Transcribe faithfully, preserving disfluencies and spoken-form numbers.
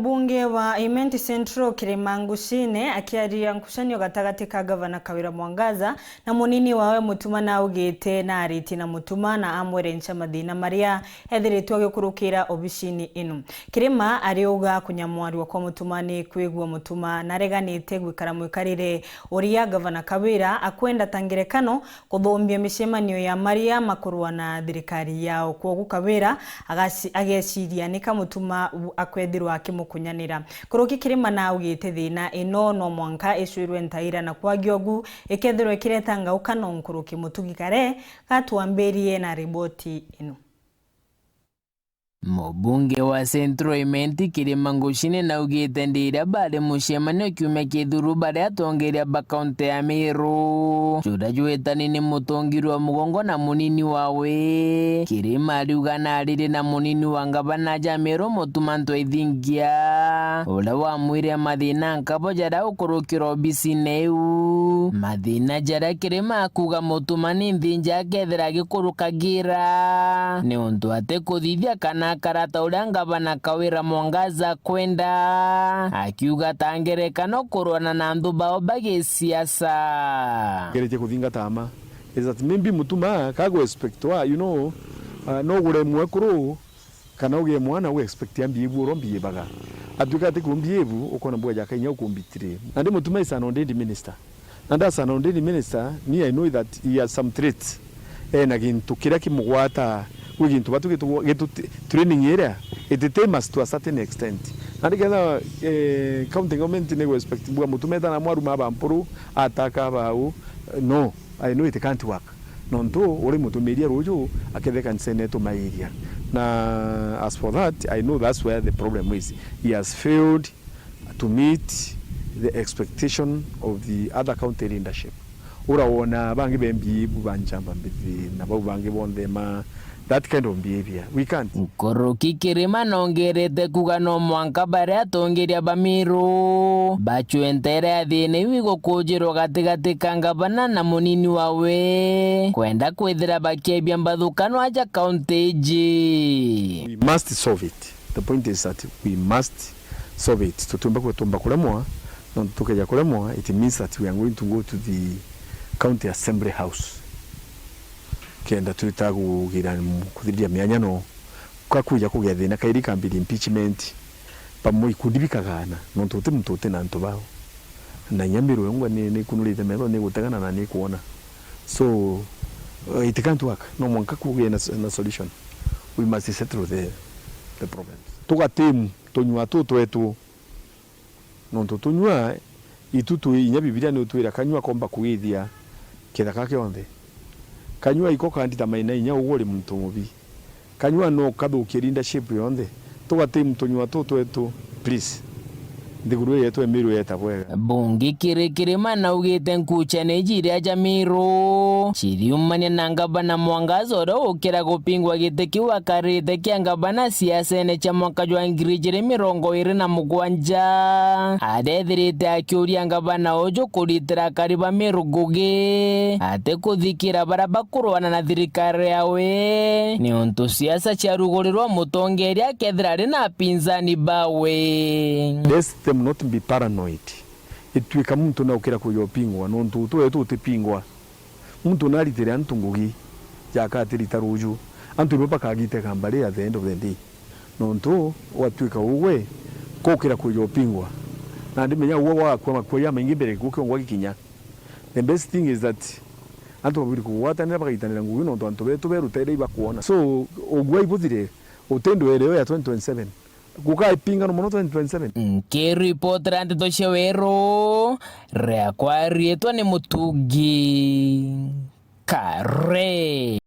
Mbunge wa Imenti Central Kirima Ngucine akiariria nkucanio gatagati ka Gavana Kawira Mwangaza na munini wawe Mutuma naugite naaritie na Mutuma na amwerenca mathina maria ethiritwe agikurukira obicini ino. Kirima ariuga kunyamwarua kwa Mutuma ni kwigua Mutuma nareganite gwikara mwikarire uria Gavana Kawira akwenda ta ngerekano kuthumbia micemanio ya maria makurwa na thirikari yao. Kwogu Kawira ageci-, ageciria nika Mutuma u-, akwethirwa akimukunyanira. Nkuruki Kirima naugite thina ino no mwanka icwirwe ntaira na kwagi ogu ikethirwa ikireta ngaukano nkuruki. Mutugi Kare gatwambirie na riboti ino. Mubunge wa Central Imenti Kirima Ngucine naugite ndiria bari mucemanio kiumia kithuru bari atongeria ba kaunti ya Meru, juria jwitani ni mutongi rwa mugongo na munini wawe. Kirima ariuga naririe na munini wa ngavana ja Meru Mutuma Ntwaithingia, uria wamwire mathina nkabo jaria ukurukira obisine iu. Mathina jaria Kirima akuga Mutuma ni nthinja akethira agikurukagira, niuntu atikuthithia kana akara ta uria ngavana Kawira Mwangaza akwenda, akiuga ta ngerekano kurwana na anthu bao ba gisiasa. Ngeretie kuthingata ama is that maybe Mutuma kagu expect wa, you know, uh, no ugure mwekuru kana ugie mwana u expect ambie bu uro mbie baga. Atuika ati kumbie bu ukona bwa jaka inya ukumbitire. Nandi Mutuma is an ordained minister. Na ndasana ordained minister, me I know that he has some traits. Ena gintu kiria kimugwata, gwi gintu batu gitu, gitu training iria, it tames to a certain extent. Na niketha, eh, county government ni gu expect bwa Mutuma etana mwaru ma bampuru, ataka bau, no, I know it can't work. Nontu uri mutumiria ruju aketheka nsene tumairia. Na as for that, I know that's where the problem is. He has failed to meet the expectation of the other county leadership. Urawona bangi bembi bu ba nchamba mbithi na bau bangi bonthe ma that kind of behavior. We can't. Nkuruki Kirima nongerete kuga no mwanka baria atongeria ba Meru bacwe nteere ya thina iu igukujirwa gatigati ka ngavana na munini wawe kwenda kwithira bakiebia mbathukanwa aja kaunti iji. We must solve it. The point is that we must solve it. Tutiumba kwe-, tumba kuremwa, nontu tukeja kuremwa, it means that we are going to go to the County Assembly House. Kenda twita kugira, kuthiriria mianyano, ka kwija kugia thina, kairi kambiri impeachment, bamwe ikundi bikagana, nontu uti muntu uti na antu bao. Na inya Meru yongwa ni, ni kunurite metho, ni gutegana na ni kuona. So, uh, it can't work. No mwanka kugie na, na solution. We must settle the, the problems. Tugatemu tunyua tu twetu. Nontu tunyua, itu twi inya Bibilia ni utwira kanyua komba kuithia kithaka kionthe. Kanyua iko kandita maina inya ugu uri muntu mubi. Kanyua no kathukie leadership yonthe. Tugatemu tunyua tu twetu, please. Nthiguru ii yetu ya Meru yeta bwega. Bungi kiri Kirima naugite nkuchane iji iria ja Meru chiriumania na ngavana Mwangaza uria ukira gupingwa giti kiu akarite kia ngavana siasene cia mwaka jwa ngiri ijiri mirongo iri na mugwanja. Arethirite akiuria ngavana uju kuritira akari ba Meru ngugi ati kuthikira baria bakurwana na thirikari yawe, niuntu siasa ciarugurirwa mutongeria akethira ari na apinzani bawe. Let them not be paranoid. Itwika muntu naukira kuja upingwa, nontu utu wetu utipingwa. Muntu naritire antu ngugi, jaka atirita ruju. Antu ibo bakagiteka mbari at the end of the day. Nontu gwatwika ugwe, kukira kuja upingwa. Na ndimenya ugwe gwakua makua jamaingi mbere gikuo kiongwa gikinya. The best thing is that antu babwiri kugwatanira, bagaitanira ngugi, nontu antu betu beruteire ibakwona. So, ugwe ibuthire, uti ndwere yo ya twenty twenty-seven. Gukaipingana mono twenty twenty-seven. Nkiripotera ndeto cia Weru, riakwa riitwa ni Mutugi Kare.